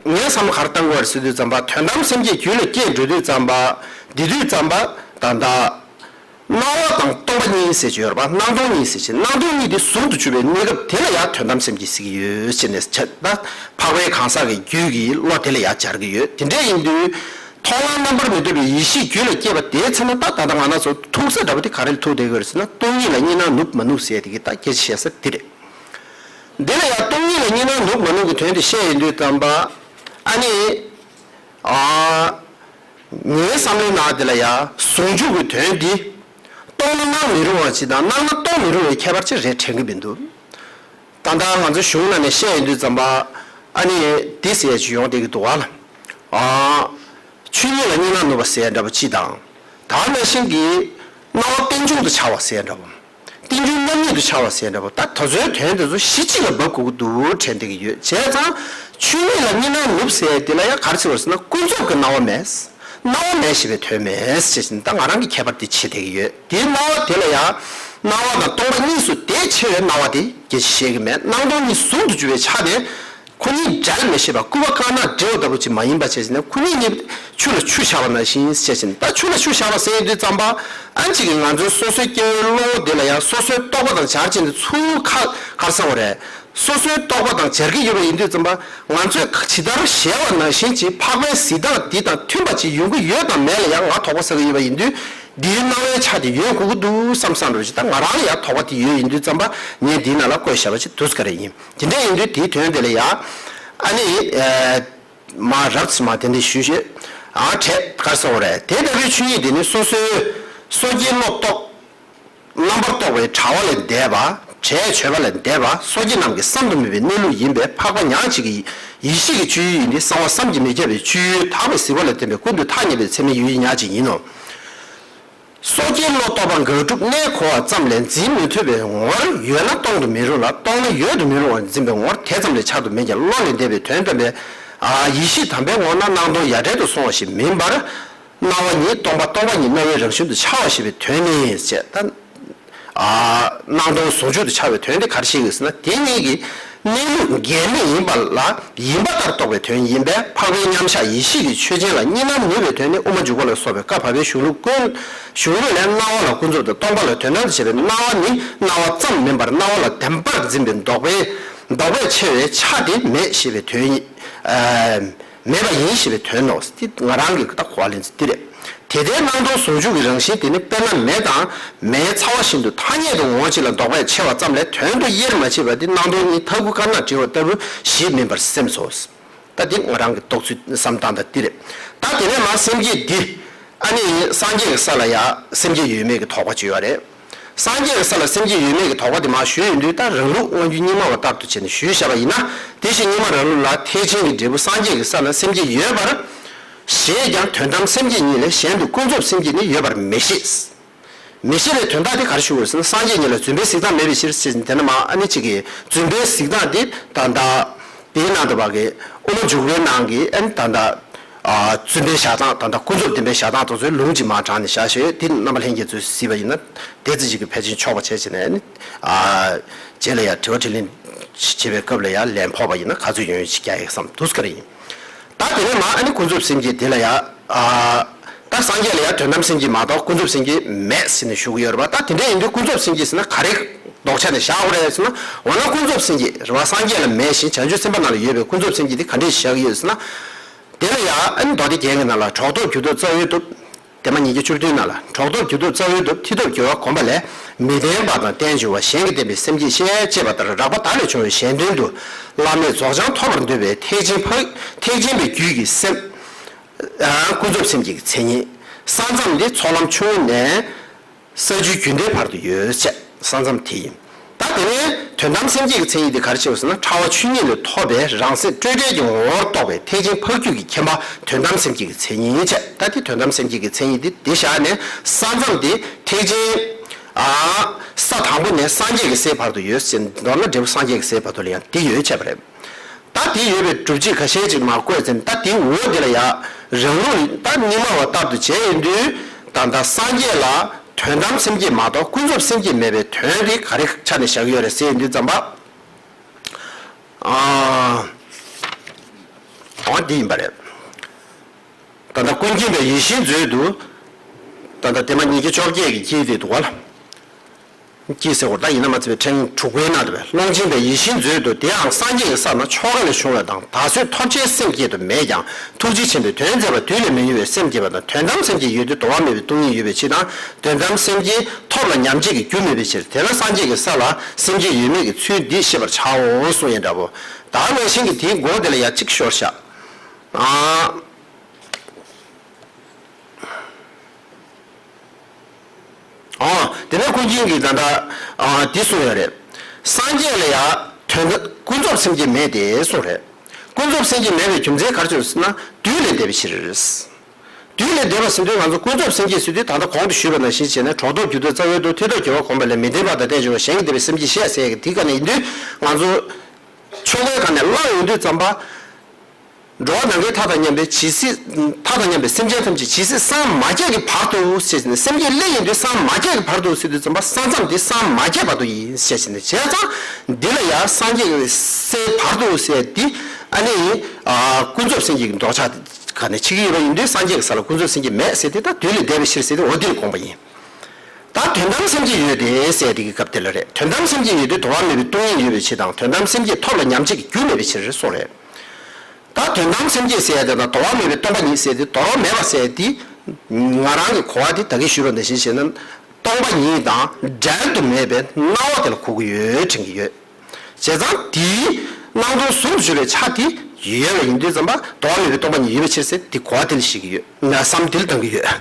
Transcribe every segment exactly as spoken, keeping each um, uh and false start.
ངས་བསམ་བློ་ག་རེ་བཏང་དགོས་རེད་ཟེར་དུས་ཙམ་པ། དོན་དམ་སེམས་བསྐྱེད་རྒྱུད་ལ་སྐྱེས་འགྲོ་དུས་ཙམ་པ། འདི་དུས་ཙམ་པ་ད་ལྟ་སྣང་བ་དང་སྟོང་པ་གཉིས་ཟེར་གྱི་ཡོད་རེད་པ། སྣང་སྟོང་གཉིས་ཟེར་གྱི། སྣང་སྟོང་གཉིས་དེ་ཟུང་དུ་འཇུག་པའི་གནས་སྐབས་དེ་ལ་ཡང་དོན་དམ་སེམས་བསྐྱེད་ཟེར་གྱི་ཡོད་ཅེས་ནས་ཆ་ད་འཕགས་པའི་གང་ཟག་གི་རྒྱུད་ཀྱི་བློ་དེ་ལ་ཡང་སྦྱར་གྱི་ཡོད། དེ་འདྲ་ཡིན་དུས་མཐོང་ལམ་རྣམ་པར་མི་རྟོག་པའི་ཡེ་ཤེས་རྒྱུད་ལ་སྐྱེས་པ་དེའི་ཚེ་ན་ད་ད་ལྟ་ང་རང་ཚོ་ཐུག་ས་འདྲ་པོ་དེ་ག་རེ་ལ་ཐུག་བསྡད་ཀྱི་ཡོད་རེད་ཟེར་ན། སྟོང་ཉིད་ལ་གཉིས་སྣང་ནུབ་མ་ནུབ་ཟེར་དེ་གི་ད་སྐད་ཆ་བཤད་ས་དེ་རེད། འདི་ལ་ཡང་སྟོང་ཉིད་ལ་གཉིས་སྣང་ནུབ་མ་ནུབ་ཀྱི་དོན་དེ་བཤད་ཡོང་དུས་ཙམ་པ། ཨ་ནི། ཨ། ངའི་བསམ་བློའི་ནང་དེ་ལ་ཡང་ཟུང་འཇུག་གི་དོན་འདི། སྟོང་ན་སྣང་མི་རུང་བ་ཅིག་དང་སྣང་ན་སྟོང་མི་རུང་བའི་ཁྱད་པར་ཅིག་རེད་དྲན་གྱི་མི་འདུག་ད་ལྟ་ང་ཚོ་གཞུང་ནང་ནས་བཤད་ཡོང་དུས་ཙམ་པ། ཨ་ནི། འདི་ཟེར་ཅིག་ཡོང་བསྡད་ཀྱི་འདུག་བ་ལ། ཨ། ཆོས་ཉིད་ལ་གཉིས་སྣང་ནུབ་པ་ཟེར་འདྲ་པོ་ཅིག་དང་། དེ་ནང་བཞིན་གྱི་སྣང་བ་རྟེན་འབྱུང་དུ་འཆར་བ་ཟེར་འདྲ་པོ། རྟེན་འབྱུང་རྣམ་གཉིས་དུ་འཆར་བ་ཟེར་འདྲ་པོ། ད་དེ་ཚོའི་དོན་དེ་ཚོ་གཞི་གཅིག་ལ་འབབ་དགོས་ཀྱི་འདུག་དྲན་བསྡད་ཀྱི་ཡོད། བྱས་ཙང་ཆོས་ཉིད་ལ་གཉིས་སྣང་ནུབ་ཟེར་དེ་ལ་ཡང་ག་རེ་ཟེར་བ་ཟེར་ན། ཀུན་རྫོབ་ཀྱི་སྣང་བ་མེད། སྣང་བ་མེད་ཞེས་པའི་དོན་མེད་ཅེས་ཟེར་ནས་ད་ང་རང་གི་ཁྱད་པར་དེ་ཕྱེ་བསྡད་ཀྱི་ཡོད། དེའི་སྣང་བ་དེ་ལ་ཡང་སྣང་བ་དང་སྟོང་པ་གཉིས་སུ་དེ་ཕྱེ་བའི་སྣང་བ་དེ་སྐད་ཆ་བཤད་ཀྱི་མེད། སྣང་སྟོང་གཉིས་ཟུང་དུ་འཇུག་པའི་ཆ་དེ། ཁོ་གཉིས་འབྲལ་མི་ཤེས་པ། སྐུད་པ་དཀར་ནག་འབྲེལ་བ་ལྟ་བུ་ཅིག་མ་ཡིན་པ་བྱས་ཟིན་ན། ཁོ་གཉིས་གཉིས་ཆུ་ལ་ཆུ་བཞག་པ་ནང་བཞིན་བྱས་ཟིན། ད་ཆུ་ལ་ཆུ་བཞག་པ་ཟེར་ཡོང་དུས་ཙམ་པ། ཨ་ནི་གཅིག་གིས་ང་ཚོའི་སོ་སོའི་སྐྱེ་བོའི་བློ་དེ་ལ་ཡང་སོ་སོའི་རྟོག་པ་དང་སྦྱར་བྱས་ནས་ཚུར་ཁ་གར་ས་བ་རེད། སོ་སོའི་རྟོག་པ་དང་སྦྱར་གྱི་ཡོད་པ་ཡིན་དུས་ཙམ་པ། ང་ཚོས་ཇི་ལྟར་གཞལ་བ་ནང་བཞིན་གྱི་འཕགས་པའི་གཟིགས་སྟངས་འདི་དང་མཐུན་པ་ཅིག་ཡོང་གི་ཡོད་དམ་མེད་ལ་ཡང་ང་དོགས་པ་ཟ་གི་ཡོད་པ་ཡིན་དུས། འདིའི་སྣང་བའི་ཆ་དེ་ཡོད་དགོས་ཀྱི་འདུག་བསམ་བསམ་རོགས་ཞེས། ད་ང་རང་ལ་ཡང་དོགས་པ་དེ་ཡོད་ཡིན་དུས་ཙམ་པ། ངས་འདིའི་ནང་ལ་བཀོད་བཞག་པ་ཅིག་འདུག་ག་རེ་ཡིན། དེ་འདྲ་ཡིན་དུས་དེའི་དོན་དེ་ལ་ཡང་། ཨ་ནི། ཨ། མ་རབས་མ་དེ་འདྲ་ཞུས་ཤེས། ཨ། གྲས་གར་སོང་རེད། དེ་ལྟ་བུའི་ཆོས་ཉིད་དེ་ནི་སོ་སོའི་སོ་སྐྱེའི་བློ་རྟོག་རྣམ་པར་རྟོག་པའི་དྲ་བ་ལས་འདས་པ། བྲལ་བྱོལ་བ་ལས་འདས་པ། སོ་སྐྱེ་རྣམས་ཀྱི་བསམ་དུ་མེད་པའི་གནས་ལུགས་ཡིན་པས། འཕགས་པ་ཉག་གཅིག་གི་ཡེ་ཤེས་ཀྱི་སྤྱོད་ཡུལ་ཡིན་ཏེ། གསང་བ་བསམ་གྱིས་མི་ཁྱབ་པའི་སྤྱོད་ཡུལ་དག་པའི་གཟིགས་པ་ལ་བརྟེན་པའི་ཀུན་ཏུ་ཐ་སྙད་པའི་ཚད་མའི་ཡུལ་ཉག་གཅིག་ཡིན་ནོ། སོ་སྐྱེའི་བློ་རྟོག་པ་འགག་སྒྲུབ་གནས་གོ་བ་ཙམ་ལས་འཛིན་མི་ཐུབ་པའི་ངོར། ཡོད་ན་སྟོང་དུ་མི་རུང་ལ། སྟོང་ན་ཡོད་དུ་མི་རུང་བར་འཛིན་པའི་ངོར། དེ་ཙམ་ལས་ཆགས་སུ་མེད་ཀྱང་བློ་ལས་འདས་པའི་དོན་སྟོན་པའི། ཨ། ཡེ་ཤེས་དམ་པའི་ངོ་ན་སྣང་སྟོང་ཡ་བྲལ་དུ་སོང་བ་ཞིག་མིན་པར། སྣང་བ་ཉིད་སྟོང་པ། སྟོང་པ་ཉིད་སྣང་བའི་རང་བཞིན་དུ་འཆར་བ་ཞེས་པའི་དོན་ནི་ཞེས། ད། ཨ། སྣང་སྟོང་ཟུང་འཇུག་ཏུ་འཆར་བའི་དོན་དེ་ག་རེ་བཤད་ཀྱི་ཡོད་ཟེར་ན། དེ་གཉིས་ཀྱི་གནས་ལུགས་འགལ་མེད་ཡིན་པ་ལ་ཡིན་པ་ལྟར་རྟོགས་པའི་དོན་ཡིན་པས། འཕགས་པའི་མཉམ་གཞག་ཡེ་ཤེས་ཀྱི་ཆོས་ཅན་ལ་གཉིས་སྣང་ནུབ་པའི་དོན་ནི་དབུ་མ་འཇུག་པ་ལ་སོགས་པའི་བཀའ་བབས་པའི་གཞུང་ལུགས་ཀུན། གཞུང་ལུགས་ལས་སྣང་བ་ལ་ཀུན་རྫོབ་དང་སྟོང་པ་ལ་དོན་དམ་དུ་བྱས་པའི་སྣང་བ་ནི་སྣང་བ་ཙམ་མིན་པར་སྣང་བ་ལ་བདེན་པར་འཛིན་པའི་ལྡོག་པའི་ལྡོག་པས་ཕྱེ་བའི་ཆ་དེ་མེད་ཞེས་པའི་དོན་ཡིན། ཨ། མེད་པ་ཡིན་ཞེས་པའི་དོན་ནོ། དེ་ང་རང་གི་ད་གོ་བ་ལེན་ཚུལ་འདི་རེད། དེ་ལྟའི་སྣང་སྟོང་ཟུང་འཇུག་གི་རང་བཞིན་དེ་ནི་དཔེར་ན་མེ་དང་མེའི་ཚ་བ་བཞིན་དུ་ཐ་སྙད་དུ་ངོ་བོ་གཅིག་ལ་ལྡོག་པས་ཕྱེ་བ་ཙམ་ལས་དོན་དུ་དབྱེར་མ་ཕྱེ་བ་དེ་སྣང་སྟོང་གཉིས་ཐ་གུ་དཀར་ནག་འབྲེལ་བ་ལྟ་བུ་ཞིག་མིན་པར་སེམས་སོ། ད་འདི་ང་རང་གི་རྟོགས་ཚུལ་བསམ་སྟངས་ད་འདི་རེད། ད་དེ་ནས་མར་སེམས་བསྐྱེད་འདི། ཨ་ནི་སངས་རྒྱས་ཀྱི་ས་ལ་ཡང་སེམས་བསྐྱེད་ཡོད་མེད་ཀྱི་དོགས་པ་ཅིག་ཡོད་རེད། སངས་རྒྱས་ཀྱི་ས་ལ་སེམས་བསྐྱེད་ཡོད་མེད་ཀྱི་དོགས་པ་དེ་མར་ཞུས་ཡོང་དུས། ད་རང་ལུགས་སྔ་འགྱུར་རྙིང་མ་བ་ལྟར་དུ་བྱས་ནས་ཞུས་བཞག་པ་ཡིན་ན། དེ་བཞིན་རྙིང་མ་རང་ལུགས་ལ་ཐེག་ཆེན་གྱི་འབྲས་བུ་སངས་རྒྱས་ཀྱི་ས་ལ་སེམས་བསྐྱེད་ཡོད་པར་བཞེད་ཀྱང་། དོན་དམ་སེམས་བསྐྱེད་ཉིད་ལས་གཞན་དུ་ཀུན་རྫོབ་སེམས་བསྐྱེད་ནི་ཡོད་པར་མི་བཞེད། མི་བཞེད་པའི་དོན་དག་དེ་ག་རེ་ཞུ་དགོས་ཟེར་ན། སངས་རྒྱས་ཉིད་ལ་བརྫུན་པའི་གཟིགས་སྟངས་མེད་པའི་ཕྱིར་ཞེས་ཟེར་ན། དེ་ནས་མར་ཨ་ནི་གཅིག་གིས་བརྫུན་པའི་གཟིགས་སྟངས་དེ་ད་ལྟ་དེའི་ནང་དུ་བ་གི་དབུ་མ་འཇུག་པའི་ནང་གི་ཨ་ནི་ད་ལྟ། ཨ། བརྫུན་པའི་བཞག་སྟངས་དང་། ད་ཀུན་རྫོབ་བདེན་པའི་བཞག་སྟངས་དེ་ཚོའི་ལུང་ཅིག་མར་དྲངས་ནས་བཞག་བཞག་ཡོད། དེ་རྣམ་པ་ལྷན་རྒྱས་ཚོས་གཟིགས་པ་ཡིན་ན། དེ་ཙམ་ཞིག་གིས་ཕལ་ཆེར་ཆོག་པ་བྱས་བྱས་ནས་ནི། ཨ། རྗེས་ལ་ཡང་དྲི་བ་དྲིས་ལན་བྱེད་པའི་སྐབས་ལ་ཡང་ལན་ཕོག་པ་ཡིན་ན་ག་ཚོད་ཡོང་ཡོང་ཅིག་རྒྱག་ཡག་བསམ་འདུག་ག་རེ་ཡིན། ད་དེ་ནས་མར་ཨ་ནི་ཀུན་རྫོབ་སེམས་བསྐྱེད་དེ་ལ་ཡང་། ཨ། ད་སངས་རྒྱས་ལ་ཡང་དོན་དམ་སེམས་བསྐྱེད་མ་གཏོགས་ཀུན་རྫོབ་སེམས་བསྐྱེད་མེད་ཟེར་ནས་ཞུ་གི་ཡོད་རེད་པ། ད་དེ་འདྲ་ཡིན་དུས་ཀུན་རྫོབ་སེམས་བསྐྱེད་ཟེར་ན་ག་རེ་ལྡོག་ཆ་ནས་བཞག་དགོས་རེད་ཟེར་ན། འོ་ན་ཀུན་རྫོབ་སེམས་བསྐྱེད་རེད་པ། སངས་རྒྱས་ལ་མེད་བཞིན་བྱང་ཆུབ་སེམས་དཔའ་རྣམས་ལ་ཡོད་པའི་ཀུན་རྫོབ་སེམས་བསྐྱེད་དེ་ག་འདྲས་བཞག་གི་ཡོད་ཟེར་ན། དེ་ལ་ཡང་ཨ་ནི་མདོ་སྡེ་རྒྱན་གྱི་ནང་ལ། གྲོགས་ཐོབ་རྒྱུ་ཐོབ་རྩ་བའི་སྟོབས། དེ་མ་ཉིད་ཀྱི་བཅུ་བདུན་ནང་ལ། གྲོགས་ཐོབ་རྒྱུ་ཐོབ་རྩ་བའི་སྟོབས། མཐུ་སྟོབས་རྒྱུ་བ་གོམས་པ་ལས། མི་ལྡན་པ་དང་བརྟན་འགྱུར་བ། གཞན་གྱིས་བསྟན་པའི་སེམས་བསྐྱེད་བཤད། ཅེས་པ་ལྟར་རགས་པ་དག་ལས་བྱུང་བའི་གཞན་དོན་དུ་བླ་མེད་རྫོགས་བྱང་ཐོབ་པར་འདོད་པའི་ཐེག་ཆེན་འཕགས། ཐེག་ཆེན་པའི་རྒྱུད་ཀྱི་སེམས། ཨ། ཀུན་རྫོབ་སེམས་བསྐྱེད་ཀྱི་མཚན་ཉིད། ས་མཚམས་འདི་ཚོགས་ལམ་ཆུང་ངུ་ནས་ས་བཅུའི་རྒྱུན་མཐའི་བར་དུ་ཡོད་ཅེས། ས་མཚམས་དེ་ཡིན། ད་དེ་ནས་དོན་དམ་སེམས་བསྐྱེད་ཀྱི་མཚན་ཉིད་དེ་ག་རེ་ཆེ་བ་ཟེར་ན། ཕྲ་བ་ཆོས་ཉིད་ལས་ཐོབ་པའི་རང་སེམས་སྤྲོས་བྲལ་གྱི་ངོ་བོར་རྟོགས་པའི་ཐེག་ཆེན་འཕགས་རྒྱུད་ཀྱི་མཁྱེན་པ་དོན་དམ་སེམས་བསྐྱེད་ཀྱི་མཚན་ཉིད་བྱས། ད་དེ་དོན་དམ་སེམས་བསྐྱེད་ཀྱི་མཚན་ཉིད་དེ་འདི་བཞག་ནས། ས་མཚམས་དེ་ཐེག་ཆེན། ཨ། ས་དང་པོ་ནས་སངས་རྒྱས་ཀྱི་སའི་བར་དུ་ཡོད་ཟེར། མདོར་ན་འབྲས་བུ་སངས་རྒྱས་ཀྱི་སའི་བར་དུ་ལ་ཡང་དེ་ཡོད་བྱས་པ་རེད། ད་དེ་ཡོད་པའི་སྒྲུབ་བྱེད་ཁ་ཤས་ཅིག་མར་བཀོད་ཚེ། ད་དེའི་འོག་དེ་ལ་ཡང་རང་ལུགས་ད་རྙིང་མ་བ་ལྟར་དུ་བྱས་ཡོང་དུས། ད་ལྟ་སངས་རྒྱས་ལ་དོན་དམ་སེམས་བསྐྱེད་མ་གཏོགས་ཀུན་རྫོབ་སེམས་བསྐྱེད་མེད་པའི་དོན་དེ་ག་རེ་ཆ་ནས་བཞག་གི་ཡོད་རེད་ཟེར་ཡོང་དུས་ཙམ་པ། ཨ། འོ་འདི་ཡིན་པ་རེད། ད་ལྟ་ཀུན་མཁྱེན་པའི་ཡིད་བཞིན་མཛོད་དུ། ད་ལྟ་དེ་མ་ཉིས་བརྒྱ་བཅོ་བརྒྱད་ཀྱི་དཀྱིལ་དེ་འདུག་བ་ལ། དཀྱིལ་ཟེར་བ་ད་ཡིན་ན་མ་ཚད་པའི་ཕྲེང་དྲུག་པའི་ནང་དུ་བས། ཀློང་ཆེན་པའི་ཡིད་བཞིན་མཛོད་དུ། དེའང་སངས་རྒྱས་ཀྱི་ས་ན་ཆོ་ག་ལས་བྱུང་བ་དང་། ད་གཟོད་ཐོབ་བྱའི་སེམས་བསྐྱེད་དུ་མེད་ཀྱང་། ཐུགས་རྗེ་ཆེན་པོས་དོན་མཛད་པ་དུས་ལས་མི་ཉུང་བའི་སེམས་བསྐྱེད་པ་དང་། དོན་དམ་སེམས་བསྐྱེད་ཡོད་དུས་འདོར་བ་མེད་པའི་སྟོང་ཉིད་ཡོད་པའི་ཕྱིར་དང་། དོན་དམ་སེམས་བསྐྱེད་ཐོབ་ལ་ཉམས་བྱེད་ཀྱི་རྒྱུ་མེད་པའི་ཕྱིར། དེས་ན་སངས་རྒྱས་ཀྱི་ས་ལ་སེམས་བསྐྱེད་ཡོད་མེད་ཀྱི་ཚུལ་འདི་ཤེས་པར་བྱའོ་གསུངས་ཡིན་འདྲ་བོ། ད་ནང་བཞིན་གྱི་དེའི་དགོངས་དེ་ལ་ཡང་གཅིག་ཤོར་ཤག་ཨ། ཨོ། དེ་ནས་ཀུན་མཁྱེན་གྱིས་ད་ལྟ་ཨ་འདི་གསུངས་ཡོད་རེད། སངས་རྒྱས་ལ་ཡང་དོན་དམ་ཀུན་རྫོབ་སེམས་བསྐྱེད་མེད་དེ་གསུངས་རེད། ཀུན་རྫོབ་སེམས་བསྐྱེད་མེད་པའི་རྒྱུ་མཚན་ག་རེ་བྱུང་ཟེར་ན། དུས་ལས་འདས་པའི་ཕྱིར། དུས་ལས་འདས་པ་ཟེར་དུས་ང་ཚོ་ཀུན་རྫོབ་སེམས་བསྐྱེད་ཟེར་དུས་ད་ལྟ་གོང་དུ་ཞུས་པ་ནང་བཞིན་བྱས་ན། གྲོགས་ལྡོག་རྒྱུ་དང་རྩ་བའི་དོན། མཐུ་དང་འགལ་བ་གོམས་པ་ལས། མི་ལྡན་པ་དང་ལྡན་འབྱུང་བ། གཞན་གྱིས་འདས་པའི་སེམས་བསྐྱེད་བཤད་ཟེར་གྱི་དེ་ག་ནས་ཡིན་དུས། ང་ཚོ་ཆོ་གའི་སྒང་ནས་བླངས་ཡོང་དུས་ཙམ་པ། འགྲོ་བ་ནམ་མཁའི་མཐའ་དང་མཉམ་པའི་ཇི་སྲིད། མཐའ་དང་མཉམ་པའི་སེམས་ཅན་ཐམས་ཅད་ཇི་སྲིད་སངས་མ་རྒྱས་ཀྱི་བར་དུ་ཞེས་ནས། སེམས་བསྐྱེད་སླེབས་ཡོང་དུས་སངས་མ་རྒྱས་ཀྱི་བར་དུ་ཟེར་དུས་ཙམ་པ། ས་མཚམས་དེ་སངས་མ་རྒྱས་བར་དུ་ཡིན་ཞེས་ནས། བྱས་ཙང་འདི་ལ་ཡང་སངས་རྒྱས་ཀྱི་སའི་བར་དུ་ཟེར་འདི་ཨ་ནི་ཨ་ཀུན་རྫོབ་སེམས་བསྐྱེད་ཀྱི་ལྡོག་ཆ་ག་ནས་ཕྱེ་གི་ཡོད་པ་ཡིན་དུས། སངས་རྒྱས་ཀྱི་ས་ལ་ཀུན་རྫོབ་སེམས་བསྐྱེད་མེད་ཟེར་དེ་དང་། དུས་ལས་འདས་པའི་ཕྱིར་ཟེར་དེ་འོ་འདི་ལ་དགོངས་པ་ཡིན། ད་དོན་དམ་སེམས་བསྐྱེད་ཡོད་དེ་ཟེར་དེ་གི་སྐབས་དེ་ལ་རེད། དོན་དམ་སེམས་བསྐྱེད་ཡོད་དེ་འདོར་བ་མེད་པའི་སྟོང་ཉིད་ཡོད་པའི་ཕྱིར་དང་། དོན་དམ་སེམས་བསྐྱེད་ཐོབ་ལ་ཉམས་བྱེད་ཀྱི་རྒྱུ་མེད་པའི་ཕྱིར་གསུངས་རེད། ད་དོན་དམ་སེམས་བསྐྱེད་ཟེར་ཡ་དེ་དང་འདོར་བ་མེད་པའི་སྟོང་པ་ཉིད་ཟེར་དེ། འདོར་བ་མེད་པ་ཟེར་དེ་ང་རང་གི་གོ་བ་དེ་ད་གིན་ཞུས་པ་ནང་བཞིན་བྱས་ན། སྟོང་པ་ཉིད་དང་འབྲལ་དུ་མེད་པའི་སྣང་བ་དེ་ལ་གོ་གི་ཡོད་དྲན་གི་ཡོད། བྱས་ཙང་དེའི་སྣང་སྟོང་ཟུང་དུ་འཇུག་པའི་ཆ་དེ་ཡོད་པ་ཡིན་དུས་ཙམ་པ། འདོར་བ་མེད་པའི་སྟོང་པ་ཉིད་ཡོད་པའི་ཕྱིར་ཟེར་དེ་གོ་བ་དེ་ལ་བཞེད་ཀྱི་ཡོད། ན་བསམ་དེ་ལ་བཏང་གི་ཡོད།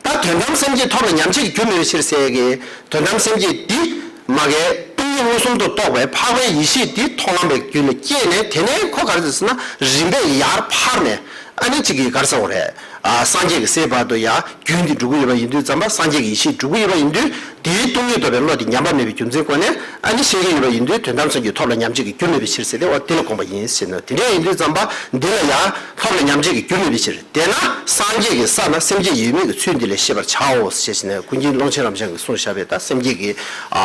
ད་དོན་དམ་སེམས་བསྐྱེད་ཐོབ་ལ་ཉམས་བྱེད་ཀྱི་རྒྱུ་མེད་པའི་ཕྱིར་ཟེར་གི། དོན་དམ་སེམས་བསྐྱེད་འདི་མ་གའི་སྟོང་ཉིད་མངོན་སུམ་དུ་རྟོགས་པའི་འཕགས་པའི་ཡེ་ཤེས་འདི་མཐོང་ལམ་པའི་རྒྱུད་ལ་སྐྱེས་ནས། དེ་ནས་ཁོ་ག་རེ་ཟེར་ན་རིམ་པས་ཡར་འཕར་ནས་ཨ་ནི་གཅིག་གིས་ག་རེ་ཟེར་དགོས་རེད། ཨ་སངས་རྒྱས་ཀྱི་སའི་བར་དུ་ཡང་རྒྱུན་དེ་འགྲོ་གི་ཡོད་པ་ཡིན་དུས་ཙམ་པ། སངས་རྒྱས་ཀྱི་ཡེ་ཤེས་འགྲོ་གི་ཡོད་པ་ཡིན་དུས། དེའི་སྟོང་ཉིད་རྟོགས་པའི་བློ་དེ་ཉམས་པ་མེད་པའི་རྒྱུ་མཚན་སྒོ་ནས་ཨ་ནི་ཤེས་ཀྱི་ཡོད་པ་ཡིན་དུས། དོན་དམ་སེམས་བསྐྱེད་ཐོབ་ལ་ཉམས་བྱེད་ཀྱི་རྒྱུ་མེད་པའི་ཕྱིར་ཟེར་ཏེ། འོ་དེ་ལ་དགོངས་པ་ཡིན་ཟེར་ན། དེ་འདྲ་ཡིན་དུས་ཙམ་པ་འདི་ལ་ཡང་ཐོབ་ལ་ཉམས་བྱེད་ཀྱི་རྒྱུ་མེད་པའི་ཕྱིར། དེས་ན་སངས་རྒྱས་ཀྱི་ས་ན་སེམས་བསྐྱེད་ཡོད་མེད་ཀྱི་ཚུལ་འདི་ལས་ཤེས་པར་བྱའོ་ཞེས་ནས་ཀུན་མཁྱེན་ཀློང་ཆེན་རབ་འབྱམས་ཀྱིས་གསུངས་བཞག་པའི། ད་སེམས་བསྐྱེད་ཀྱི་ཨ་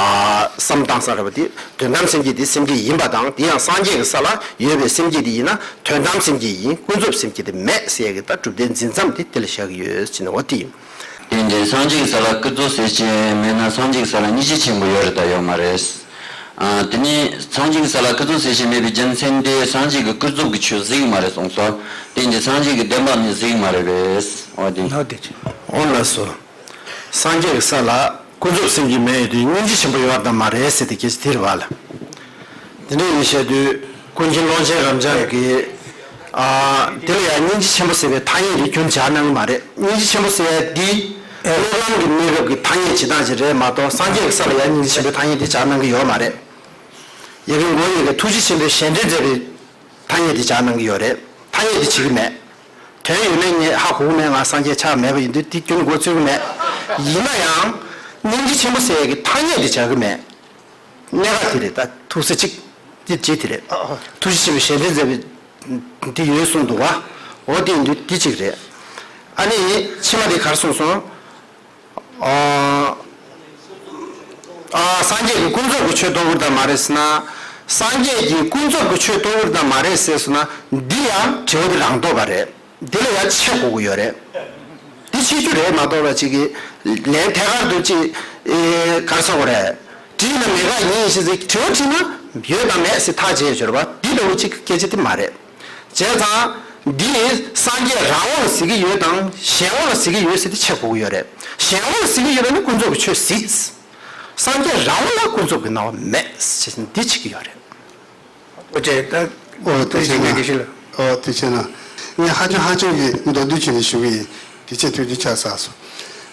བསམ་སྟངས་ས་ར་བ་དེ། དོན་དམ་སེམས་བསྐྱེད་དེ་སེམས་བསྐྱེད་ཡིན་པ་དང་། དེ་ཡང་སངས་རྒྱས་ཀྱི་ས་ལ་ཡོད་པའི་སེམས་བསྐྱེད་དེ་ཡིན་ན་དོན་དམ་སེམས་བསྐྱེད་ཡིན། ཀུན་རྫོབ་སེམས་བསྐྱེད་དེ་མེད་ཟེར་ཡ་གི་ད་གྲུབ་མཐའི་འཛིན་མཚམས་དེ་དེ་ལ་བཞག་གི་ཡོད་ཟེར་ནས། འོ་དེ་ཡིན། དེ་འདྲའི་སངས་རྒྱས་ཀྱི་ས་ལ་ཀུན་རྫོབ་སེམས་བསྐྱེད་མེད་ན་སངས་རྒྱས་ཀྱི་ས་ལ་སྙིང་རྗེ་ཆེན་པོ་ཡོད་རེད་དང་ཡོད་མ་རེད། ཨ་དེ་ནི་སངས་རྒྱས་ཀྱི་ས་ལ་ཀུན་རྫོབ་སེམས་བསྐྱེད་མེད་པའི་རྒྱུ་མཚན་དེ་སངས་རྒྱས་ཀྱིས་ཀུན་རྫོབ་ཀྱི་ཆོས་གཟིགས་མ་རེད་གསུངས་སོ། དེ་འདྲའི་སངས་རྒྱས་ཀྱི་བསྟན་པ་ནི་གཟིགས་མ་རེད་པས། འོ་དེ། འོ་དེ་ཅི། འོ་ལགས་སོ། སངས་རྒྱས་ཀྱི་ས་ལ་ཀུན་རྫོབ་སེམས་བསྐྱེད་མེད་ཡོད་དུས་སྙིང་རྗེ་ཆེན་པོ་ཡོད་དམ་མ་རེད་ཟེར་ཏེ་སྐད་ཆ་དེ་རེད་བ་ལ། དེ་འདྲ་ཡིན་བཤད་དུས་ཀུན་མཁྱེན་ཀློང་ཆེན་རབ་འབྱམས་ཀྱིས་ཨ་དེ་ལ་ཡང་སྙིང་རྗེ་ཆེན་པོ་ཟེར་བའི་ཐ་སྙད་དེ་རྒྱུན་སྦྱར་གནང་གི་མ་རེད། སྙིང་རྗེ་ཆེན་པོ་ཟེར་བ་འདི་སྨོན་ལམ་གྱི་གནས་སྐབས་ཀྱི་ཐ་སྙད་ཇི་ལྟར་ཅིག་རེད་མ་གཏོགས། སངས་རྒྱས་ཀྱི་ས་ལ་ཡང་སྙིང་རྗེ་ཆེན་པོའི་ཐ་སྙད་དེ་སྦྱར་གནང་གི་ཡོད་མ་རེད། ཡ་གི་མགོ་ཡ་གི་ཐུགས་རྗེ་ཆེན་པོས་གཞན་དོན་མཛད་པའི་ཐ་སྙད་དེ་སྦྱར་གནང་གི་ཡོད་རེད། ཐ་སྙད་དེ་བྱེད་ཀྱི་མེད། དོན་ཡོད་མེད་ངས་ཧ་གོ་གི་མེད། ང་སངས་རྒྱས་ཆགས་མེད་པ་ཡིན་དུས་དེ་རྒྱུན་མགོ་ཚོད་ཀྱི་མེད། ཡིན་ན་ཡང་སྙིང་རྗེ་ཆེན་པོ་ཟེར་ཡ་གི་ཐ་སྙད་དེ་སྦྱར་གྱི་མེད། གནད་འགག་དེ་རེད། ད་ཐུགས་ས་གཅིག་དེ་བྱེད་དེ་རེད། ཐུགས་རྗེ་ཆེན་པོས་གཞན་དོན་མཛད་པའི་དེ་ཡོད་གསུངས་འདུག་བ། འོ་དེ་ཡིན་དུས་དེ་གཅིག་རེད། ཨ་ནི་ཕྱི་མ་དེ་ག་རེ་གསུངས་སོང་། ཨ། ཨ། སངས་རྒྱས་ཀྱིས་ཀུན་རྫོབ་ཀྱི་ཆོས་རྟོགས་ཀྱི་དང་མ་རེད་ཟེར་ན། སངས་རྒྱས་ཀྱིས་ཀུན་རྫོབ་ཀྱི་ཆོས་རྟོགས་ཀྱི་དང་མ་རེད་ཟེར་སོང་ན། འདི་ཡང་དྲི་བ་འདི་རང་ལྡོག་པ་རེད། འདི་ལ་ཡང་ཆད་དགོས་ཀྱི་ཡོད་རེད། འདི་ཆད་རྒྱུ་རེད་མ་གཏོགས་པ་ཅིག་གིས་ལན་ཐད་ཀར་དུ་ཅིག་ཨེ་ག་རེ་ཟེར་དགོས་རེད། དྲིས་ན་མེད་དགག་ཡིན་ཞེས་ཟེར། དྲི་བ་དྲིས་ན་ཡོད་དང་མེད་ཟེར་ཐག་བཅད་ཡོད་རེད་བ། འདི་ལྟ་བུ་ཅིག་གི་སྐད་ཆ་དེ་མ་རེད། བྱས་ཙང་འདི་ནི་སངས་རྒྱས་རང་དབང་ལ་གཟིགས་ཀྱི་ཡོད་དང་གཞན་དབང་ལ་གཟིགས་ཀྱི་ཡོད་ཟེར་ཏེ་ཆད་དགོས་ཀྱི་ཡོད་རེད། གཞན་དབང་ལ་གཟིགས་ཀྱི་ཡོད་པ་ནི་ཀུན་རྫོབ་ཀྱི་ཆོས་གཟིགས། སངས་རྒྱས་རང་དབང་ལ་ཀུན་རྫོབ་ཀྱི་སྣང་བ་མེད་ཟེར་འདི་བྱེད་ཀྱི་ཡོད་རེད། ཨོ་ཅེ་ད། ཨོ་ཐུགས་རྗེ་ཆེ་གནང་། དགེ་བཤེས་ལགས། ཨོ་ཐུགས་རྗེ་ཆེ་གནང་། ངས་ཧ་ཅང་ཧ་ཅང་གི་མདོར་བསྡུས་བྱས་ནས་ཞུ་གི་ཡིན། དེ་ཆེད་ཐུགས་རྗེ་ཆེ་ཟེར་སོང་།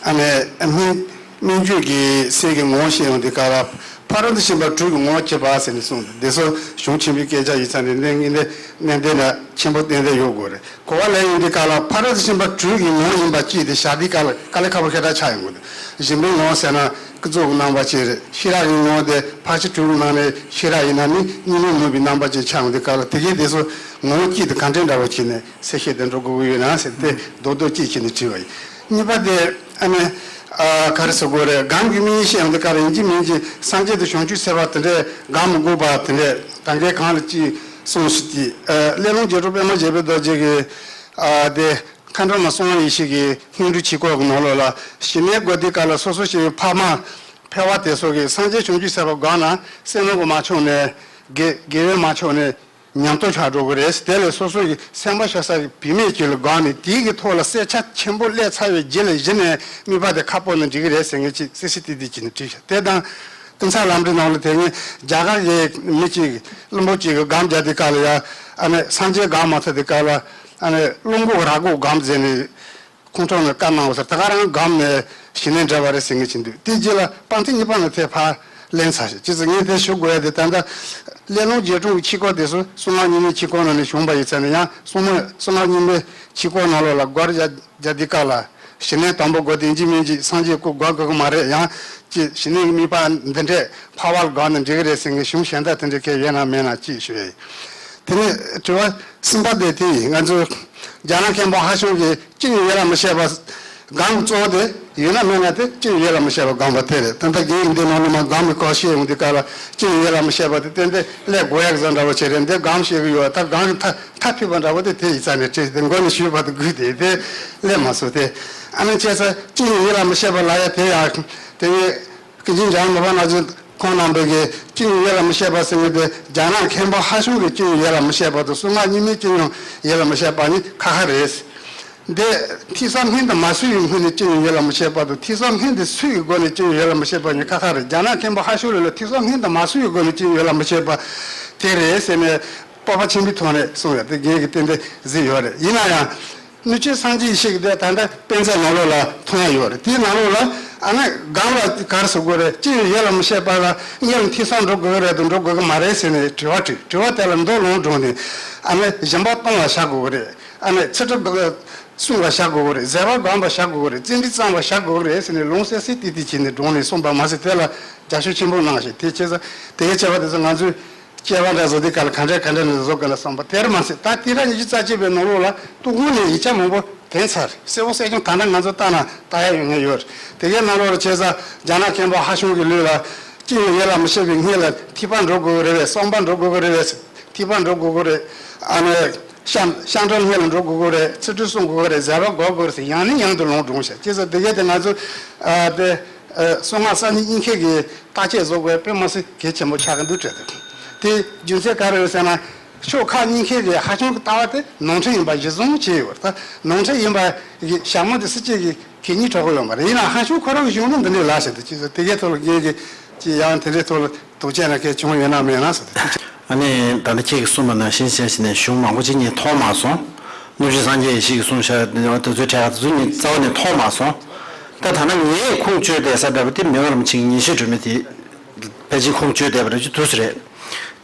ཨ་ནི་སྨན་སྨན་བཅོས་ཀྱི་སེམས་ཀྱི་ངོ་བོ་བཤད་ཡོང་དུས་སྐབས་ལ། ཕ་རོལ་ཏུ་ཕྱིན་པ་དྲུག་གི་ངོ་བོ་བྱེད་པ་ཟེར་ནས་གསུངས་འདུག་དེ་ཚོ་གཞུང་ཆེན་པོའི་སྐད་ཆ་ཡིན་ཙང་ནས་གནད་ངེས་གནད་གནད་འདི་ན་ཆེན་པོ་ཏན་ཏན་ཡོད་དགོས་རེད། གོ་བ་ལེན་ཡོང་དུས་སྐབས་ལ་ཕ་རོལ་ཏུ་ཕྱིན་པ་དྲུག་གི་ངོ་བོ་ཡིན་པ་གཅིག་དེ་བཞག་དུས་སྐབས་ལ་དཀའ་ལས་ཁག་པོ་ཞེ་དྲག་ཆགས་ཡོང་གི་འདུག་གཞན་པའི་ངོ་བོ་ཟེར་ན་ཀུན་རྫོབ་ཀྱི་སྣང་བ་ཅིག་རེད། ཤེས་རབ་ཀྱི་ངོ་བོ་དེ་ཕར་ཕྱིན་དྲུག་གི་ནང་ནས་ཤེས་རབ་ཡིན་ན་ནི་གཉིས་མེད་ནུབ་པའི་རྣམ་པ་ཅིག་ཆགས་ཡོང་དུས་སྐབས་ལ། དེ་གའི་དེ་ཚོ་ངོ་བོ་གཅིག་དེ་ག་འདྲའི་འདྲ་བོ་བྱས་ནས་གསལ་བཤད་དེ་འགྲོ་དགོས་ཀྱི་ཡོད་ན་ཟེར་ཏེ་རྡོག་རྡོག་གཅིག་བྱས་ནས་དྲིས་པ་ཡིན། གཉིས་པ་དེ་ཨ་ནི་ཨ་ག་རེ་ཟེར་དགོས་རེད། གང་གི་མིང་བཤད་ཡོང་དུས་སྐབས་ལ་ཡིན་གཅིག་མིན་གཅིག་སངས་རྒྱས་དང་བྱང་ཆུབ་སེམས་དཔའ་དེ་འདྲས་གང་མི་དགོས་པ་དེ་འདྲས་གང་གའི་གང་ལ་ཅིག་གསུངས་ཤིག་ཅིག་ཨ། སླེ་ལུང་རྒྱལ་ཕྲུག་པདྨ་བརྒྱད་པའི་རྡོ་རྗེ་གིས། ཨ། དེ་མཁའ་འགྲོ་མ་སྲུང་བ་ཡེ་ཤེས་ཀྱི་སྔོན་འགྲོའི་ཆོས་སྐོར་གྱི་ནང་ལོགས་ལ། ཞི་གནས་དགོས་དུས་སྐབས་ལ་སོ་སོ་སྐྱེ་བོའི་ཕ་མ་ཕལ་བ་དེ་ཚོ་གིས་སངས་རྒྱས་བྱང་ཆུབ་སེམས་དཔའ་སྒོམ་ན་སེམས་ནང་གི་མ་ཆོག་ནས། དགེ་དགེ་བའི་མ་ཆོག་ནས་ཉམས་རྟོགས་ཆགས་འགྲོ་གི་རེད། དེ་ལས་སོ་སོ་གི་སེམས་པ་ཤ་ས་ཀྱི་བུད་མེད་ཅིག་ལ་སྒོམ་ནས་དེའི་གི་ཐོག་ལ་གསལ་ཆ་ཆེན་པོ་སླེབས་ཚར་བའི་རྗེས་ལ་གཞི་ནས་དམིགས་པ་དེ་ཁ་སྤོ་ན་འགྲིག་གི་རེད་ཟེར་མཁན་ཅིག་སི་སི་ཏི་ཏི་བྱས་ནས་བྲིས་ཤག་དེ་དང་། ཀུན་བཟང་ལམ་རིམ་ནང་ལ་དེ་སྔོན་རྒྱ་གར་གྱི་མི་གཅིག་བླུན་པོ་གཅིག་གིས་སྒོམ་རྒྱག་དུས་སྐབས་ལ་ཡ། ཨ་ནི་སངས་རྒྱས་སྒོམ་མ་ཐུབ་དུས་སྐབས་ལ། ཨ་ནི་བླུན་པོ་རྭ་ཅོ་སྒོམ་ཟེར་ནས་ཁོང་ཁྲོ་ནས་བཀའ་གནང་བ་ཟེར། ད་ག་རང་སྒོམ་ནས་ཞི་གནས་འདྲ་བ་རེད་ཟེར་མཁན་ཅིག་འདུག་དེ་རྗེས་ལ་སྤང་ཐང་གཉིས་པ་ནས་དེ་ཕར་ལེན་ཚར་ཞིག་ཅི་ཟེར་ངས་དེ་ཞུ་དགོས་ཡ་དེ། ད་ལྟ་སླེ་ལུང་རྒྱལ་ཕྲུག་གི་ཆོས་སྐོར་དེ་ཚོ་གསང་སྔགས་རྙིང་མའི་ཆོས་སྐོར་ནང་ནས་བྱུང་བ་ཡིན་ཙང་ནས། ཡང་གསང་སྔགས་གསང་སྔགས་རྙིང་མའི་ཆོས་སྐོར་ནང་ལོགས་ལ་སྒོམ་རྒྱག་རྒྱག་དུས་སྐབས་ལ། ཞི་གནས་དང་པོ་དགོས་ཏེ་ཡིན་གཅིག་མིན་གཅིག་སངས་རྒྱས་སྐུ་སྒོམ་དགོས་ཀྱི་མ་རེད། ཡང་ཅིག་ཞི་གནས་ཀྱི་དམིགས་པ་འདི་འདྲས་ཕལ་བ་ལ་སྒོམ་ན་འགྲིག་གི་རེད་ཟེར་མཁན་གཞུང་གཞན་དག་དེ་འདྲས་གང་ཡོད་ན་མེད་ན་ཅིག་ཞུ་ཡ་ཡིན། དེ་ནས་དྲི་བ་གསུམ་པ་དེ་དེ་ཡིན། ང་ཚོ་རྒྱ་ནག་མཁན་པོ་ཧ་ཤང་གིས་ཅི་ཡང་ཡིད་ལ་མི་བྱེད་པ་སྒོམ་གཙོ་བོ་དེ་ཡོད་ན་མེད་ན་དེ་ཅི་ཡང་ཡིད་ལ་མི་བྱེད་པ་སྒོམ་པ་དེ་རེད། ད་ལྟ་རྒན་ཡིན་དེ་ནང་ནས་མ་སྒོམ་གི་སྐོར་བཤད་ཡོང་དུས་སྐབས་ལ་ཅི་ཡང་ཡིད་ལ་མི་བྱེད་པ་དེ་ཏན་ཏན་སླེབས་དགོས་ཡག་བཟོ་འདྲ་བོ་བྱས་རེད། འདི་སྒོམ་བྱེད་གི་ཡོད། ད་སྒོམ་གི་མཐའ་མཐའ་ཕུད་པ་འདྲ་བོ་དེ་དེ་ཡིན་ཙང་ནས་བྲིས་ཏེ་མགོ་ནས་ཞུས་པ་དེ་དགོས་དེ་དེ་སླེབས་མ་སོང་སྟེ། ཨ་ནི་བྱས་ཙང་ཅི་ཡང་ཡིད་ལ་མི་བྱེད་པ་ལབ་ཡ་དེ་ཡང་དེ་ཡིན། སྐད་འབྱིན་རྒྱ་མི་ཕ་ན་ཚོས་ཁོང་རྣམ་པས་ཀྱི་ཅི་ཡང་ཡིད་ལ་མི་བྱེད་པ་ཟེར་མཁན་དེ་རྒྱ་ནག་མཁན་པོ་ཧ་ཤང་གིས་ཅི་ཡང་ཡིད་ལ་མི་བྱེད་པ་དང་གསང་སྔགས་རྙིང་མས་ཅི་ཡང་ཡིད་ལ་མི་བྱེད་པ་གཉིས་ཁ་ཁ་རེད། འདི་ཐོས་བསམ་སྙིང་དུ་མ་བཟུང་བའི་སྔོན་ནས་ཅི་ཡང་ཡིད་ལ་མི་བྱེད་པ་དང་ཐོས་བསམ་སྙིང་དུ་ཚུད་ཀྱི་སྒོ་ནས་ཅི་ཡང་ཡིད་ལ་མི་བྱེད་པ་གཉིས་ཁ་ཁ་རེད། རྒྱ་ནག་མཁན་པོ་ཧ་ཤང་ལ་ལ་ཐོས་བསམ་སྙིང་དུ་མ་བཟུང་བའི་སྒོ་ནས་ཅི་ཡང་ཡིད་ལ་མི་བྱེད་པ་དེ་རེད་ཟེར་ནས་སྤོབས་པ་ཆེན་པོའི་ཐོག་ནས་གསུངས་ཡོད། དེ་རྒན་གྱིས་ཏན་ཏན་གཟིགས་ཡོད་རེད། ཡིན་ན་ཡང་། སྣོད་བཅུད་སངས་རྒྱས་ཡེ་ཤེས་ཀྱི་དེ་ད་ལྟ་དཔེ་མཛོད་ནང་ལོགས་ལ་མཐོང་ཡ་ཡོད་རེད། དེའི་ནང་ལོགས་ལ་ཨ་ནི་སྒོམ་ལ་ག་རེ་ཟེར་དགོས་རེད། ཅི་ཡང་ཡིད་ལ་མི་བྱེད་པ་ལ་སྔོན་ལ་ཐོས་བསམ་འགྲོ་དགོས་ཀྱི་རེད་དམ་འགྲོ་དགོས་ཀྱི་མ་རེད་ཟེར་ནས་དྲི་བ་དྲིས། དྲི་བ་དེ་ལ་མདོ་ལུང་དྲངས་ནས་ཨ་ནི་སྦྱིན་པ་གཏོང་བ་བྱ་དགོས་ཀྱི་རེད། ཨ་ནི་ཚིག་འབྲུ་སྲུང་བ་བྱ་དགོས་ཀྱི་རེད། བཟོད་པ་སྒོམ་པ་བྱ་དགོས་ཀྱི་རེད། བརྩོན་འགྲུས་བརྩམ་པ་བྱ་དགོས་ཀྱི་རེད་ཟེར་ནས་ལུང་གསལ་གསལ་ཏིག་ཏིག་བྱས་ནས་དྲངས་ནས་གསུངས་པ་མ་ཟད་དེ་ལ་རྒྱབ་སྐྱོར་ཆེན་པོ་གནང་ཞིང་། དེ་བྱས་ཙང་དེ་གའི་བྱ་བ་དེ་ཚོ་ང་ཚོས། སྐྱེ་བ་འདྲ་བཟོ་དུས་ག་ལ་ག་འདྲ་ག་འདྲ་ནས་བཟོ་དགོས་ན་བསམ་པ་དེར་མ་ཟད། ད་དེ་ར་ཉི་ཤུ་རྩ་གཅིག་པའི་ནང་ལོགས་ལ་ཏུ་ཀུང་ནས་ཡིག་ཆ་མང་པོ་དྲན་ཚར་རེད། གསལ་པོ་གསལ་རྐྱང་ད་ལྟ་ང་ཚོ་ལྟ་ན་ལྟ་ཡ་ཡོད་ངེས་ཡོད་རེད། དེ་གའི་ནང་ལོགས་ལ་བྱས་ཙང་རྒྱ་ནག་མཁན་པོ་ཧ་ཤང་གི་ལུགས་ལ་ཅི་ཡང་ཡིད་ལ་མི་བྱེད་པའི་སྔོན་ལ་ཐོས་པ་འགྲོ་དགོས་ཀྱི་རེད་པས། བསམ་པ་འགྲོ་དགོས་ཀྱི་རེད་པས། ཐོས་པ་འགྲོ་དགོས་ཀྱི་རེད། ཨ་ནི་ཤ་ཤ་འགྲོ་སྔོན་ལ་འགྲོ་དགོས་ཀྱི་རེད། ཚིག་འབྲུ་སྲུང་དགོས་ཀྱི་རེད། བཟོད་པ་སྒོམ་དགོས་རེད་ཟེར་ཡང་ནས་ཡང་དུ་ལུང་དྲངས་ཤག་བྱས་ཙང་དེ་གའི་དེ་ང་ཚོ་ཨ་དེ་ཨ་གསང་སྔགས་གསར་རྙིང་གཉིས་ཀའི་གི་བརྟག་དཔྱད་བཟོ་དགོས་དཔེ་མ་སྲིད་གལ་ཆེན་པོ་ཆགས་ཀྱི་འདུག་བྲིས་འདུག་དེ་རྒྱུ་མཚན་ག་རེ་རེད་ཟེར་ན། ཕྱོགས་ཁག་གཉིས་ཀའི་གི་ཧ་ཅང་གི་ལྟ་བ་དེ་ནོར་འཁྲུལ་ཡིན་པ་གཞི་བཟུང་བྱས་ཡོད་རེད། ད་ནོར་འཁྲུལ་ཡིན་པ་གི་ཞྭ་མོ་དེ་སུ་གཅིག་གི་གད་སྙིགས་གྲག་གི་ཡོད་མ་རེད། ཡིན་ནའང་ཧ་ཅང་ཁོ་རང་གི་གཞུང་ལུགས་འདི་འདྲའི་ལ་ཞིག་འདུག་ཅེས་སོ། དེ་གའི་ཐོག་ལ་རྒན་གྱིས་ཅི་ཡང་དེ་འདྲའི་ཐོག་ལ་དོགས་གཅོད་ན་གལ་བྱུང་ཡོད་ན་མེད་ན་སོ། ཨ་ནི་ད་ལྟ་ཁྱེད་ཀྱིས་གསུངས་པ་ནང་བཞིན་བྱས་ནས་གཞུང་མང་པོ་ཅིག་ངས་མཐོང་མ་སོང་། སྣོད་བཅུད་སངས་རྒྱས་ཡེ་ཤེས་ཀྱིས་གསུངས་བཞག་དེ་ཚོའི་གྲས་ཁག་དེ་ཚོ་ངས་རྩ་བ་ནས་མཐོང་མ་སོང་། ད་ཐ་ན་ངས་ཁུངས་བཅོལ་བསྡད་ས་འདྲ་པོ་དེ་མི་དབང་རིན་པོ་ཆེ་གི་ཉིན་བྱེད་སྒྲོན་མེ་དེ་ཕལ་ཆེར་ཁུངས་བཅོལ་བསྡད་པ་རེད། ཅིག་དུས་སུ་རེད།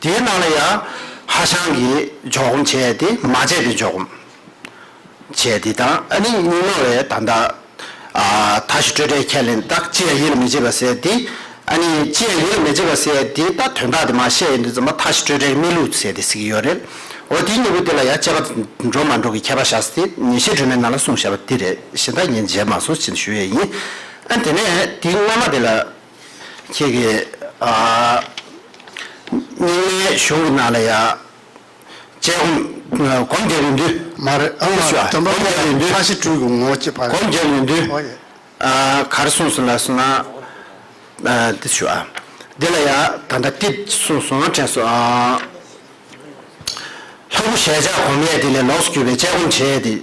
དེའི་ནང་ལ་ཡང་ཧ་ཤང་གིས་འཇོག་སྒོམ་བྱས་ཏེ་མ་བྱས་པའི་འཇོག་སྒོམ་བྱས་ཏེ་དང་། ཨ་ནི་གཉིས་ནོར་རེད། ད་ལྟ་ཨ་མཐའ་བཞི་སྤྲོས་བྲལ་ཁས་ལེན་ད་ཅི་ཡང་ཡིད་ལ་མི་བྱེད་པ་ཟེར་ཏེ། ཨ་ནི་ཅི་ཡང་ཡིད་ལ་མི་བྱེད་པ་ཟེར་ཏེ་ད་དོན་དག་དེ་མ་བཤད་ཡིན་དུས་ཙམ་པ་མཐའ་བཞི་སྤྲོས་བྲལ་གྱི་གནས་ལུགས་ཟེར་ཏེ་ཟེར་གྱི་ཡོད་རེད། འོ་དེ་གཉིས་པོ་དེ་ལ་ཡང་དཔྱད་པ་འགྲོ་མ་འགྲོ་གི་ཁྱད་པར་བཞག་སྟེ་ཉིན་བྱེད་སྒྲོན་མེའི་ནང་ལ་གསུངས་བཞག་པ་དེ་རེད། གཞན་དག་ངས་མཇལ་མ་སོང་ཅེས་ཞུ་ཡས་ཡིན། ཨ་དེ་ནས་དེ་སྔོན་མ་དེ་ལ་ཁྱེད་ཀྱིས་ཨ་རྙིང་མའི་གཞུང་གི་ནང་ལ་ཡང་། དཔྱད་སྒོམ་སྒོམ་རྒྱག་ཡོང་དུས། མ་རེད། ཨ་མ་ཤོག་སྒོམ་རྒྱག་ཡོང་དུས། ཕ་ཤི་སྤྲུལ་གྱི་ངོ་བོ་ཅི་ཕ་རེད། སྒོམ་རྒྱག་ཡོང་དུས། ཨོ་ཡེ། ཨ་ག་རེ་གསུངས་སོང་ལབ་སོང་ན། ཨ་འདི་ཞུ་ཨ། འདི་ལ་ཡ་ད་ལྟ་ཏིབ་གསུངས་སོང་དྲན་སོང་ཨ། ལྷ་སྐུ་ཞལ་ཕྱག་སྒོམ་ཡས་དེ་ལས་ལོགས་སུ་གྱུར་པའི་དཔྱད་སྒོམ་བྱས་ཏེ།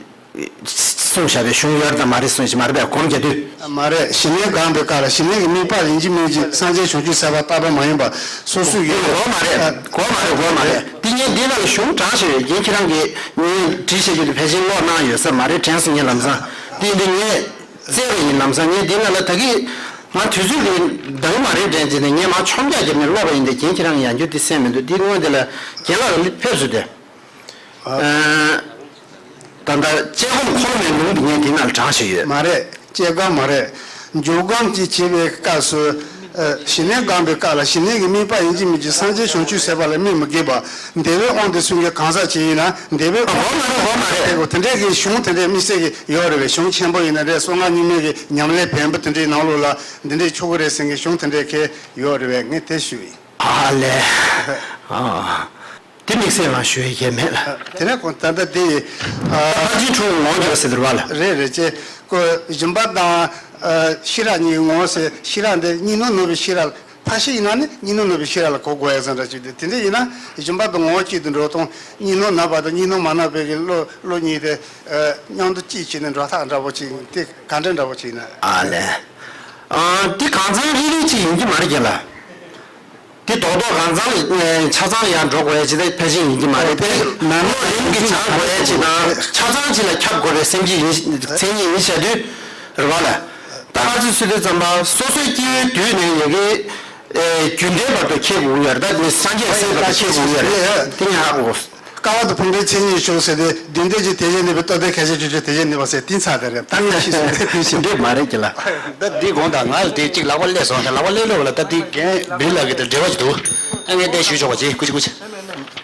གསུངས་བཞག་པའི་གཞུང་ཡོད་དམ་མ་རེད་གསུངས་ཤིག་མ་རེད་པས་སྒོམ་རྒྱག་དུས། མ་རེད། ཞི་གནས་སྒོམ་པའི་སྐབས་ལ་ཞི་གནས་ཀྱི་དམིགས་པ་ཡིན་གཅིག་མིན་གཅིག་སངས་རྒྱས་བྱང་ཆུབ་སེམས་དཔའ་རྟག་པ་མ་ཡིན་པ་སོ་སོའི་ཡིད་ལ། དགོས་མ་རེད། དགོས་མ་རེད། དགོས་མ་རེད། འདི་ངས་འདི་ནང་ལ་གཞུང་དྲངས་བཞག་ཡོད། རྒན་ཁྱེད་རང་གིས་ངས་བྲིས་བཞག་རྒྱུ་དེ་ཕལ་ཆེར་ཀློག་གནང་ཡོད་ས་མ་རེད་དྲན་སོང་ངས་ལམ་སང་། འདི་འདི་ངས་བཙལ་བ་ཡིན་ལམ་སང་ངས་འདི་ནང་ལ་ད་གིན་ང་དུས་ཚོད་ཀྱིས་འདང་མ་རེད་དྲན་བྱས་ནས་ངས་མར་མཆོང་རྒྱག་བརྒྱབ་ནས་ཀློག་པ་ཡིན་ཏེ་རྒན་ཁྱེད་རང་གིས་ཡང་བསྐྱར་འདི་གསན་མི་འདུག་འདི་སྔོན་འདི་ལ་རྒན་ལགས་ལ་ཕེབས་སོང་སྟེ། ཨ། ད་ལྟ་དཔྱད་སྒོམ་འཁོར་ལོ་མའི་ལུང་འདི་ངས་འདི་ནང་ལ་དྲངས་བཞག་ཡོད། མ་རེད། དཔྱད་སྒོམ་མ་རེད། འཇུག་སྒོམ་གྱི་བྱེད་པའི་སྐབས་སུ། ཨ། ཞི་གནས་སྒོམ་པའི་སྐབས་ལ་ཞི་གནས་ཀྱི་དམིགས་པ་ཡིན་གཅིག་མིན་གཅིག་སངས་རྒྱས་བྱང་ཆུབ་སེམས་དཔའ་ལ་དམིགས་མི་དགོས་པ། འདས་པའི་དབང་དུ་སོང་མཁན་གང་ཟག་ཅིག་ཡིན་ན་འདས་པའི། དགོས་མ་རེད། དགོས་མ་རེད། དེ་འདྲས་ཀྱི་གཞུང་དེ་འདྲས་དམིགས་བསལ་གྱི་ཡོད་རེད་པས། གཞུང་ཆེན་པོ་ཡིན་ན་རེད། གསང་སྔགས་རྙིང་མའི་གི་ཉམས་ལེན་བེམ་པོ་དེ་འདྲའི་ནང་ལོགས་ལ་འདི་འདྲས་ཆོག་གི་རེད་ཟེར་མཁན་གཞུང་དེ་འདྲས་གང་ཡོད་རེད་པས་ངས་དེ་ཞུས་ཡིན། ཨ་ལས། ཨ། དེ་དམིགས་བསལ་ང་ཞུ་ཡི་གེ་མེད་ལ། དེ་ནས་ཁོང་ད་ལྟ་དེ་ཕར་ཕྱིན་དྲུག་གི་ངོ་བོ་བརྗོད་ཟེར་དུ་རེད་བ་ལ། རེད་རེད་ཅེ། ཀོ་སྦྱིན་པ་དང་ཤེས་རབ་གཉིས་ངོ་བོ་ཟེར། ཤེས་རབ་འདི་གཉིས་སྣང་ནོར་བའི་ཤེས་རབ། ཕར་ཕྱིན་ཡིན་ན་ནི་གཉིས་སྣང་ནོར་བའི་ཤེས་རབ་ལ་གོ་དགོས་ཡ་ཟེར་འདྲ་ཅིག་དེ། དེ་འདྲ་ཡིན་ན་སྦྱིན་པ་དང་ངོ་བོ་གཅིག་ཏུ་འགྲོ་སྟངས། གཉིས་སྣང་ནོར་བ་དང་གཉིས་སྣང་མ་ནོར་བའི་གི་བློ་བློ་གཉིས་དེ་མཉམ་དུ་གཅིག་བྱས་ནས་འགྲོ་ཐག་འདྲ་པོ་ཅིག་དེ་ག་འདྲ་འདྲ་པོ་ཅིག་ཡིན་ན། ཨ་ལས། ཨ་དེ་གང་ཚང་རིག་རིག་ཅིག་ཡིན་གྱི་མ་རེད་ཀྱི་ལ། དེ་རྡོག་རྡོག་གང་ཚང་ལ་ཆ་ཚང་ལ་ཡང་འགྲོ་དགོས་ཡ་ཅིག་དེ་ཕལ་ཆེར་ཡིན་གྱི་མ་རེད་དེ། ནང་ལོགས་རིམ་གྱིས་སྦྱང་དགོས་ཡ་ཅིག་དང་ཆ་ཚང་ཅིག་ལ་ཁྱབ་དགོས་པའི་སེམས་ཀྱི་ཡིན་མཚན་ཉིད་ཡིན་བཤད་དུས་རེད་བ་ལ། ད་ང་ཚོས་སུས་དེ་ཙམ་པ་སོ་སོའི་སྐྱེ་བོའི་དུས་ནས་ཡ་གི་རྒྱུན་ལྡན་བར་དུ་ཁྱེད་དགོས་ཀྱི་ཡོད་རེད། ད་དེ་སངས་རྒྱས་སྲས་བར་དུ་ཁྱེད་དགོས་ཀྱི་ཡོད་རེད། དེ་ངས་ཧ་གོ། ཀ་བ་དང་ཕུང་པོའི་མཚན་ཉིད་བྱུང་ཟེར་ཏེ་བདུན་ལྡན་གྱི་དེ་བཞིན་གནས་པའི་རྟོག་ལྡན་ཁ་ཤས་ཆོས་ཅན་དེ་བཞིན་གནས་པ་ཟེར་དེ་ཚར་དེ་རེད། ད་ངས་ཤེས་སོང་དེ་དེ་བཞིན་འདྲེས་མ་རེད་ཀྱི་ལ། ད་འདི་དགོངས་དག་ང་ལ་དེ་གཅིག་ལག་པ་སླེབས་སོང་ལག་པ་སླེབས་ལོག་ལ། ད་དེ་རྒན་བིར་ལགས་ཀྱི་དེ་འབྲེལ་བ་ཅིག་འདུག་ཨ་ངས་དེ་ཞུས་ཆོག་པ་ཅིག་ཀུ་ཅི་ཀུ་ཅི།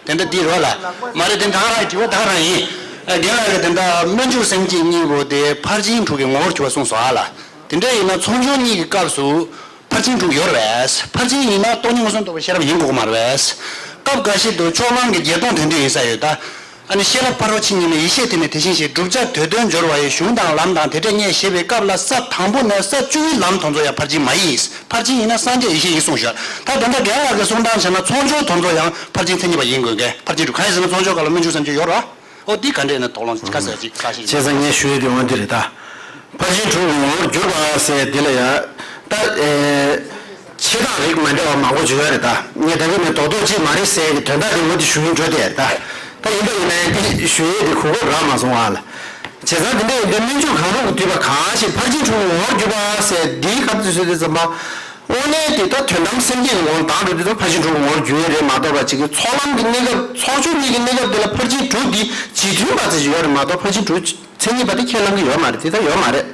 དེ་འདྲ་འདི་རོ་ལ། མ་རེད་དེ་ད་ག་རང་དྲི་བ་ད་ག་རང་ཡིན། རྒན་ལགས་ཀྱི་དེ་འདྲ་སྨོན་འཇུག་སེམས་བསྐྱེད་གཉིས་པོ་དེ་ཕར་ཕྱིན་དྲུག་གི་ངོ་བོར་གྱུར་པ་གསུངས་སོང་ཨ་ལ། དེ་འདྲ་ཡིན་ན་ཚོགས་མཆོག་གཉིས་ཀྱི་སྐབས་སུ། ཕར་ཕྱིན་དྲུག་ཡོད་རེད་པས། ཕར་ཕྱིན་ཡིན་ན་སྟོང་ཉིད་མངོན་སུམ་རྟོགས་པའི་ཤེས་རབ་ཡིན་དགོས་ཀྱི་མ་རེད་པས། སྐབས་འགའ་ཞིག་ཏུ་ཕྱོགས་གླང་གི་བརྒྱད་སྟོང་དོན་ལྡན་ཡིན་ས་ཡོད་ད། ཨ་ནི་ཤེས་རབ་ཕ་རོལ་ཕྱིན་ཉིད་ནི་ཡེ་ཤེས་དེ་ནི་དེ་བཞིན་གཤེགས་བསྒྲུབ་བྱ་དོན་དོན་སྦྱོར་བ་ཡི་གཞུང་དང་ལམ་དང་དེ་འབྲས་རྙེད་ཞེས་པའི་སྐབས་ལ་ས་དང་པོ་ནས་ས་བཅུ་པའི་ལམ་དེ་ཚོ་ཡང་ཕར་ཕྱིན་མ་ཡིན། ཕར་ཕྱིན་ཡིན་ན་སངས་རྒྱས་ཡེ་ཤེས་ཡིན་གསུངས་ཤག་ད་དེ་འདྲ་རྒན་ལགས་ཀྱི་གསུང་སྟངས་བྱས་ན་ཚོགས་མཆོག་དེ་ཚོ་ཡང་ཕར་ཕྱིན་མཚན་ཉིད་པ་ཡིན་དགོས་གས། ཕར་ཕྱིན་དྲུག་གང་ཡིན་ཟེར་ན་ཚོགས་མཆོག་སྐབས་ལ་སྨོན་འཇུག་སེམས་བསྐྱེད་ཡོད་རེད་པ། ཨོ་འདི་ག་འདྲས་ན་དོགས་སློང་ཁ་གསལ་ཅིག་ཁ་ཤས་ཅིག་བྱས་ཙང་ངས་ཞུ་ཡས་དེ་འོ་འདི་རེད་ད། ཕར་ཕྱིན་དྲུག་གི་ངོ་བོར་གྱུར་པ་ཟེར་འདི་ལ་ཡ། ད་ཨེ། ཆེ་འགྲས་རིགས་མ་འདྲ་བ་མང་པོ་བརྗོད་ཡ་རེད་ད། ངས་ད་གིན་ནས་རྡོག་རྡོག་ཅིག་མ་རེད་ཟེར་གི་དོན་དག་དེ་འོ་འདི་ཞུ་ཡིན་འགྲོ་དེ་རེད་ད། ད་ཡིན་པ་ཡིན་ན་ཡང་འདི་ཞུ་ཡས་དེ་གོ་སྐབས་རག་མ་སོང་བ་ལ། བྱས་ཙང་འདི་འདྲ་ཡིན་དུས་སྨོན་འཇུག་གང་རུང་གི་བསྡུས་པ་གང་ཞིག་ཕར་ཕྱིན་དྲུག་གི་ངོ་བོར་གྱུར་པ་ཟེར་འདིའི་སྐབས་དུས་ཚོད་དེ་ཙམ་པ། དངོས་གནས་དེ་ད་དོན་དམ་སེམས་བསྐྱེད་ཀྱི་ངོ་བོ་དང་དུ་དེ་ཚོ་ཕར་ཕྱིན་དྲུག་གི་ངོ་བོར་གྱུར་ཡོད་རེད་མ་གཏོགས་པ་ཅིག་གི་ཚོགས་ལམ་གྱི་གནས་སྐབས་ཚོགས་མཆོག་གཉིས་ཀྱི་གནས་སྐབས་དེ་ལ་ཕར་ཕྱིན་དྲུག་འདི་རྗེས་མཐུན་པ་ཙམ་ཞིག་ཡོད་རེད་མ་གཏོགས་ཕར་ཕྱིན་དྲུག་མཚན་ཉིད་པ་དེ་ཁས་བླང་གི་ཡོད་མ་རེད། དེ་ལྟར་ཡོད་མ་རེད།